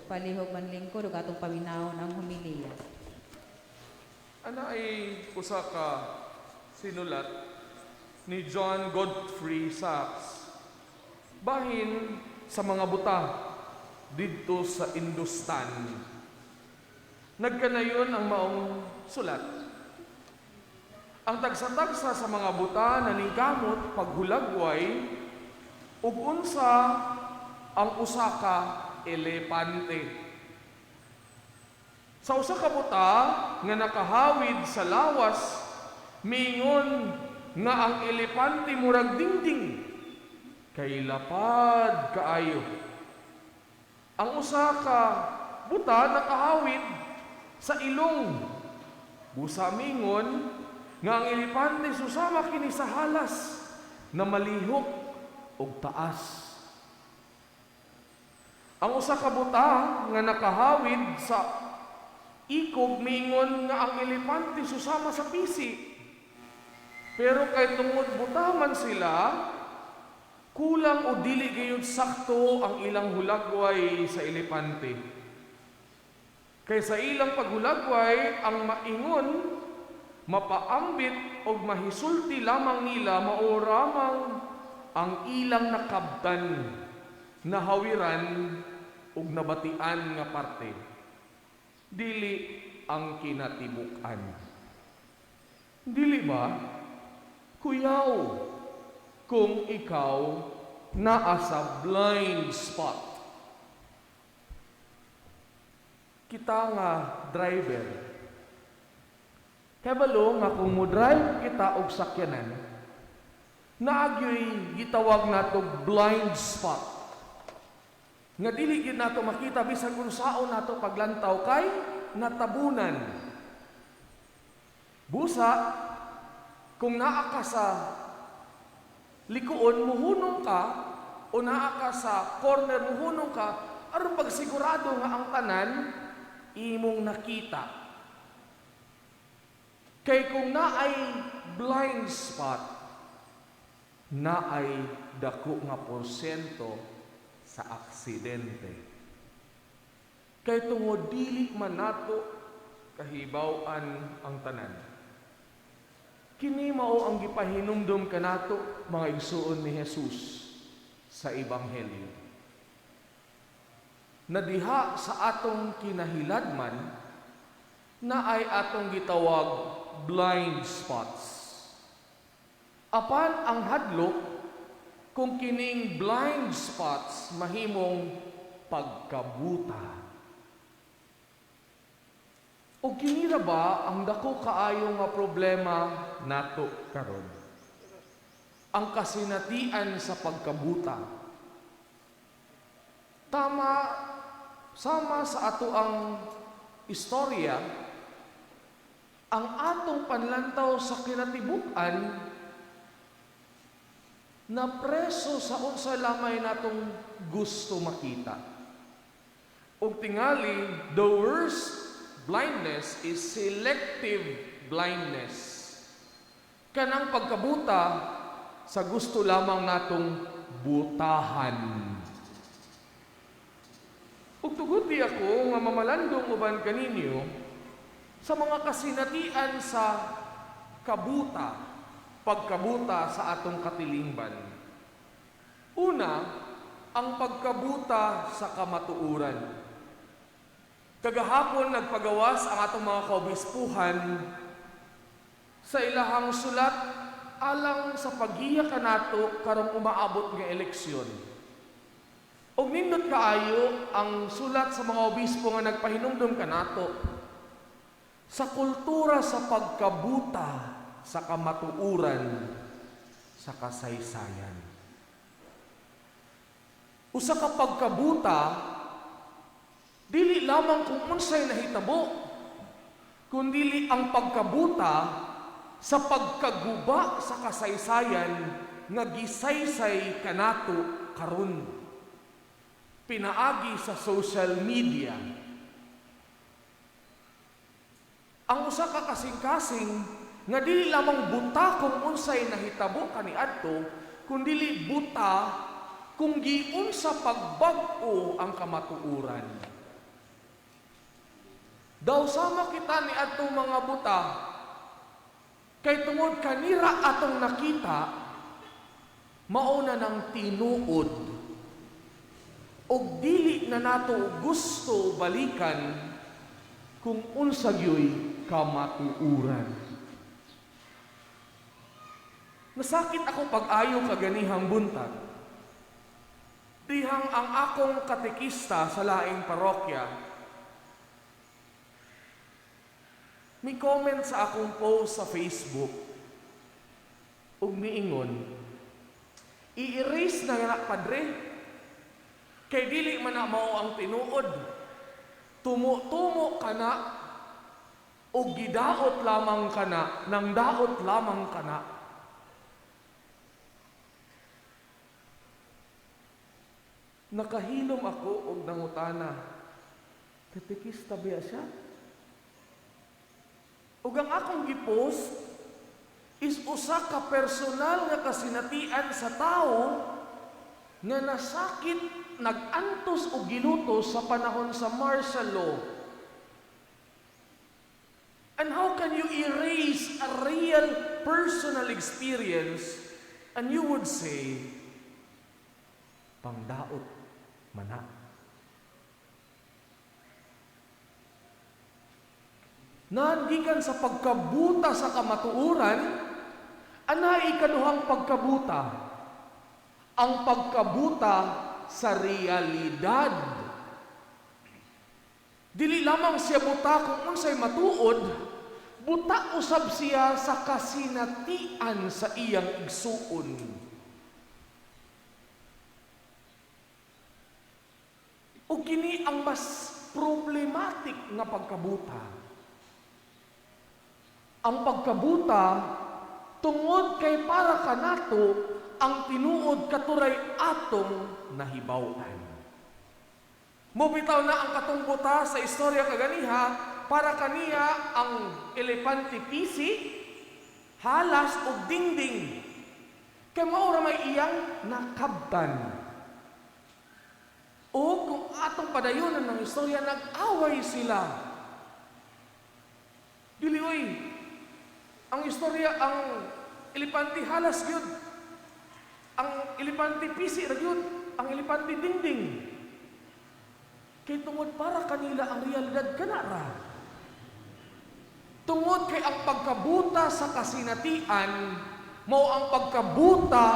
Palihog manlingkod ug atong paminawon ang homilya. Ana ay usa ka sinulat ni John Godfrey Saxe bahin sa mga buta didto sa Industan. Nagkanayon ang maong sulat. Ang tagsa-tagsa sa mga buta naningkamot paghulagway ug unsa ang usa ka elepante. Sa usa ka buta nga nakahawid sa lawas, miingon nga ang elepante murag dingding kay lapad kaayo. Ang usa ka buta nakahawid sa ilong, busa mingon nga ang elepante susama kini sa halas na malihok og taas. Ang usa ka buta nga nakahawid sa ikog miingon nga ang elepante susama sa pisi. Pero kay tungod buta man sila, kulang o dili gayud sakto ang ilang hulagway sa elepante. Kay sa ilang paghulagway, ang maingon, mapaambit o mahisulti lamang nila mao ramang ang ilang nakabtan, nahawiran ug nabatian nga parte. Dili ang kinatibuk-an. Dili ba? Kuyaw kung ikaw naa sa blind spot. Kita nga driver, kabalo nga kung mo drive kita og sakyanan, naagyoy gitawag nato blind spot. Nga dili gyud nato makita bisan unsaon nato paglantaw kay natabunan. Busa kung naa ka sa likuon, muhunong ka, o naa ka sa corner, muhunong ka, aron pagsigurado nga ang tanan imong nakita. Kay kung naay blind spot, naay dako nga porsyento sa aksidente. Kay tungod dili man nato kahibaw-an ang tanan. Kini mao ang gipahinumdom kanato, mga igsuon, ni Jesus sa Ebanghelyo. Na diha sa atong kinahiladman na ay atong gitawag blind spots. Apan ang hadlok kung kining blind spots mahimong pagkabuta. O kinira ba ang dako kaayo nga problema nato karon? Ang kasinatian sa pagkabuta. Tama sama sa ato ang istorya, ang atong panlantaw sa kinatibuk-an na preso sa unsa lamay natong gusto makita. Ug tingali, the worst blindness is selective blindness. Kanang pagkabuta sa gusto lamang natong butahan. Ug tuguti ako nga mamalandong uban kaninyo sa mga kasinatian sa kabuta, pagkabuta sa atong katilingban. Una, ang pagkabuta sa kamatuoran. Kagahapon nagpagawas ang atong mga kaobispuhan sa ilahang sulat alang sa paggiya kanato karong umaabot nga eleksyon. Og nindot kaayo ang sulat sa mga obispo nga nagpahinumdom kanato sa kultura sa pagkabuta sa kamatuoran sa kasaysayan. Usa ka pagkabuta dili lamang kung unsay nahitabo, kundili ang pagkabuta sa pagkaguba sa kasaysayan nga gisaysay kanato karon pinaagi sa social media. Ang usa ka kasing-kasing nga dili lamang buta kung unsay nahitabo kaniadto, kundili buta kung giunsa pagbag-o ang kamatuoran. Daw sama kita ni atong mga buta, kay tungod kanira atong nakita, mauna ng tinuod. Og dili na nato gusto balikan kung unsa gyoy kamatuuran. Nasakit ako pag-ayo kaganihang buntag. Dihang ang akong katekista sa laing parokya, mi comment sa akong post sa Facebook ug miingon, i-erase na nga padre, kay dili man na mao ang tinuod. Tumo-tumo ka na ug gidaot lamang ka na, nang daot lamang ka na. Nakahilom ako og nangutana, katekista ba siya? Ug ang akong gipost is usa ka personal nga kasinatian sa tawo nga nasakit, nag-antos og gilutos sa panahon sa martial law. And how can you erase a real personal experience and you would say, pangdaot mana? Nangikan sa pagkabuta sa kamatuoran, anay ikaduhang pagkabuta, ang pagkabuta sa realidad. Dili lamang siya buta kung unsay matuod, buta usab siya sa kasinatian sa iyang igsuon. Ug kini ang mas problematic nga pagkabuta. Ang pagkabuta tungod kay para kanato ang tinuod katuray atong nahibaw-an. Mobitaw na ang katong buta sa istorya kaganiha, para kaniya ang elepante pisi, halas og dingding. Kay mao ra may iyang nakabtan. O kung atong padayonan ng istorya, nag-away sila. Dili oy, ang istorya, ang elepante halas gyud, ang elepante pisi ra gyud, ang elepante dingding. Kay tungod para kanila ang realidad kana ra. Tungod kay ang pagkabuta sa kasinatian mao ang pagkabuta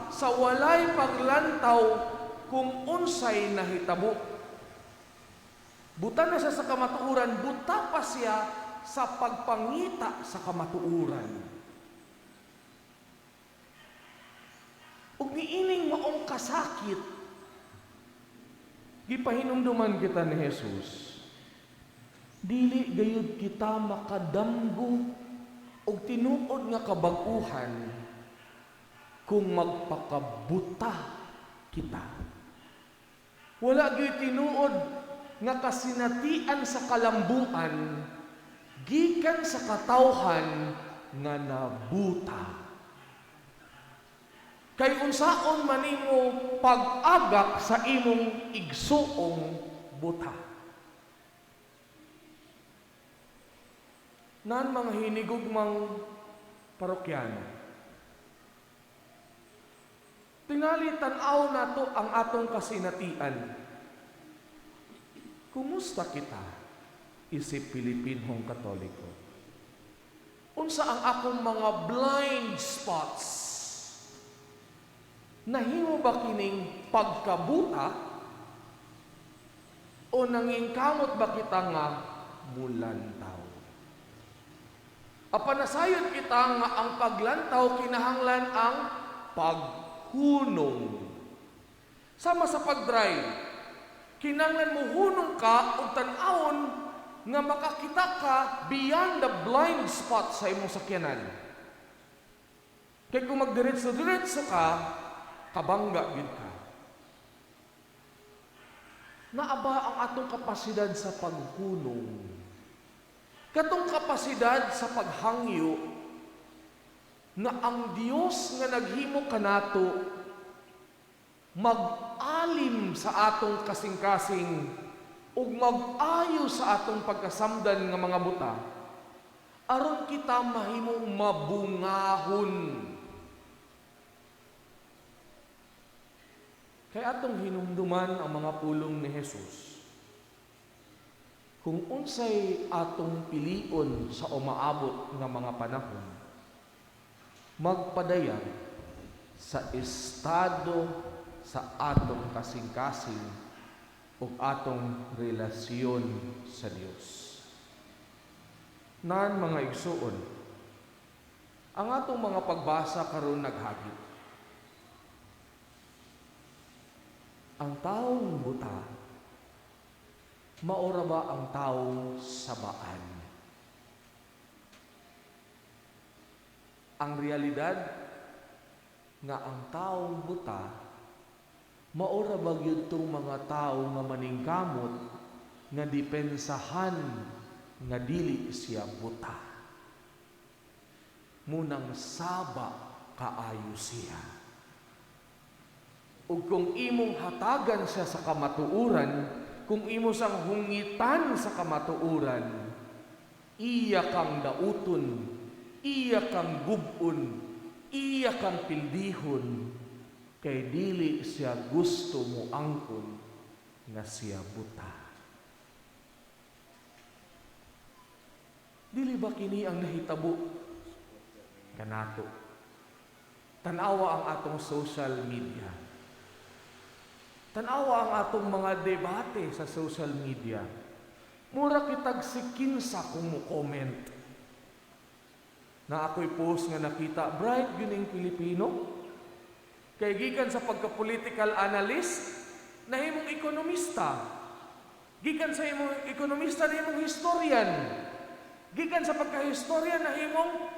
sa walay paglantaw kung unsay nahitabo. Buta na siya sa kamatuoran, buta pa siya sa pagpangita sa kamatuoran. Ug niining maong kasakit, gipahinumduman kita ni Jesus, dili gayud kita makadamgo og tinuod nga kabag-uhan kung magpakabuta kita. Wala gyud tinuod nga kasinatian sa kalambuan gikan sa katawhan nga nabuta. Kay unsaon man nimo pag-agak sa imong igsuong buta. Nan mga hinigugmang parokyano, tingali tan-aw nato ang atong kasinatian. Kumusta kita isip Pilipinhong Katoliko? Unsa ang akong mga blind spots? Nahimo ba kining pagkabuta o nangingkamot ba kita nga mulantaw? Apan nasayod kita nga ang paglantaw kinahanglan ang paghunong. Sama sa pag-drive, kinahanglan muhunong ka og tan-awon nga makakita ka beyond the blind spot sa imong sakyanan. Kay kung magdiretso-diretso ka, kabangga gid ka. Naa ba ang atong kapasidad sa paghunong? Katong kapasidad sa paghangyo na ang Dios nga naghimo kanato mag-alim sa atong kasing-kasing ug pag-ayo sa atong pagkasamdan nga mga buta aron kita mahimong mabungahon. Kay atong hinumduman ang mga pulong ni Jesus. Kung unsay atong pilion sa umaabot nga mga panahon, magpadayag sa estado sa atong kasing-kasing ug atong relasyon sa Dios. Nan mga igsuon, ang atong mga pagbasa karon naghagit. Ang taong buta, maora ba ang taong sabaan? Ang realidad nga ang taong buta, maora ba gyud tong mga tao nga maningkamot nga depensahan nga dili siya buta? Munang saba kaayo siya. Ug kung imong hatagan siya sa kamatuoran, kung imo sang hungitan sa kamatuoran, iya kang dauton, iya kang gubon, iya kang pildihon, kay dili siya gusto mo angkon nga siya buta. Dili ba kini ang nahitabo kanato? Tan-awa ang atong social media. Tan-awa ang atong mga debate sa social media. Mura kitag sikinsa kung mo-comment. Na ako'y post nga nakita, bright gyud Pilipino. Kay gikan sa pagka-political analyst, nahimong ekonomista. Gikan sa imong ekonomista, nahimong historian. Gikan sa pagka-historian, nahimong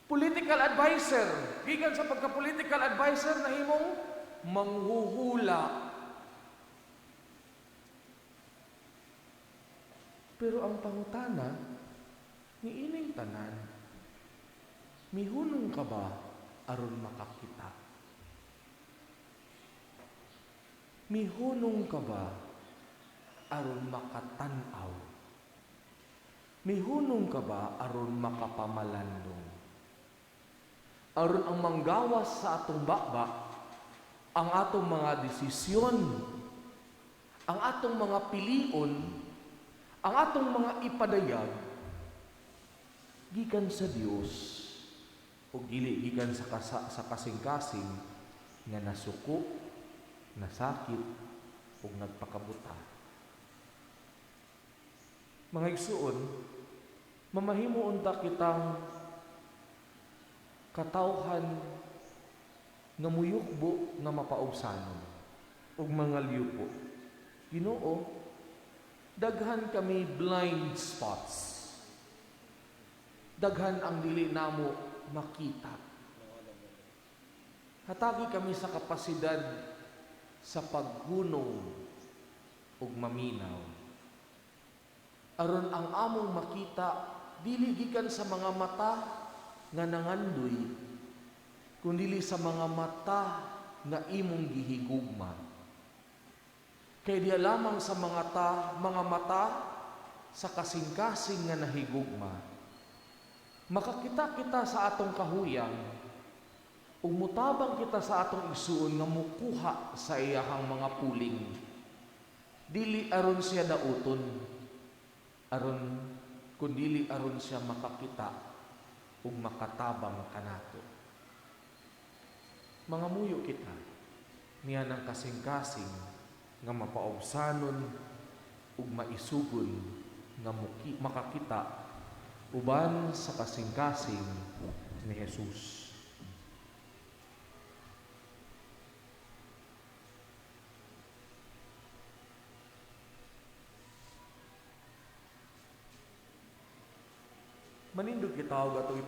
political advisor. Gikan sa pagka-political advisor, nahimong manghuhula. Pero ang pangutana, niining tanan, mihunong ka ba aron makakita? Mihunong ka ba aron makatan-aw? Mihunong ka ba aron makapamalandong? Aron ang manggawas sa atong bakba, ang atong mga desisyon, ang atong mga pilion, ang atong mga ipadayag, gikan sa Dios o dili gikan sa sa kasing-kasing nga nasuko, nasakit ug nagpakabuta. Mga igsuon, mamahimo unta kitang katawhan nga muyukbo nga mapaubsanon ug mga liyupo. Ginoo, daghan kami blind spots. Daghan ang dili namo makita. Hatagi kami sa kapasidad sa paghunong ug maminaw. Aron ang among makita dili gikan sa mga mata nga nangandoy, kundili sa mga mata nga imong gihigugma. Kay diya lamang sa mga mata sa kasing-kasing nga nahigugma, makakita kita sa atong kahuyang, ug mutabang kita sa atong igsuon nga mukuha sa iyahang mga puling. Dili aron siya dauton, aron kundili aron siya makakita ug makatabang kanato. Mga muyo kita niya ng kasing-kasing nga mapaubsanon ug maisugon nga makakita uban sa kasing-kasing ni Jesus. Manindog kita og atong